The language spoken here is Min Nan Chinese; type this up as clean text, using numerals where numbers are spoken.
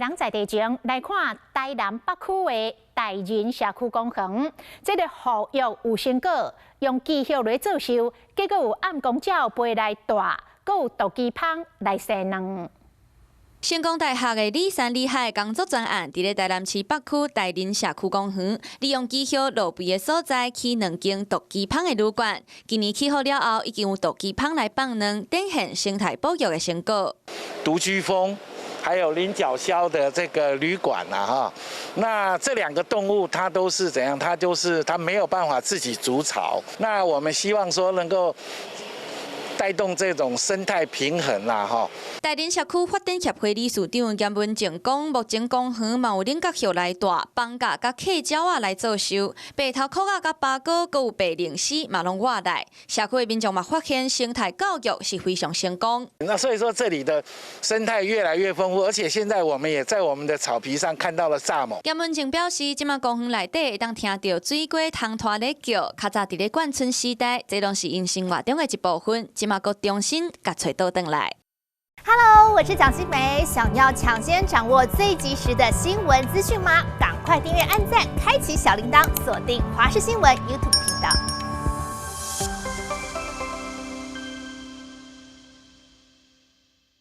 人在地前來看台南北區的大仁社區公園，這个護育有成果，用機葉來做岫，結果有暗光鳥飛來蹛，閣有毒雞蜂來生卵。成功大學的里山里海工作專案，佇咧台南市北區大仁社區公園，利用機葉落肥的所在，起兩間毒雞蜂的旅館。今年起好了後，已經有毒雞蜂來放卵，展現生態保育的成果。獨居蜂，還有領角鴞的這個旅館啊，哈，那這兩個動物它都是怎樣？它就是它沒有辦法自己築巢。那我們希望說能夠帶動這種生態平衡啦，哈。大仁社區發展協會理事長嚴文靜講，目前公園嘛有領角鴞來蹛，放鴿佮客鳥仔來做岫，白頭鵠仔佮八哥，閣有白鷺鷥嘛攏活來。社區的民眾嘛發現生態教育是非常成功。那所以說這裡的生態越來越豐富，而且現在我們也在我們的草皮上看到了蚱蜢。嚴文靜表示，這馬公園內底會當聽著水雞蜂鼷咧叫，較早佇咧貫春時代，這攏是𪜶生活中的一部分。這馬閣重新共揣倒轉來。 Hello，我是蔣新梅，想要搶先掌握最及時的新聞資訊嗎？趕快訂閱、按讚、開啟小鈴鐺，鎖定華視新聞 YouTube 頻道。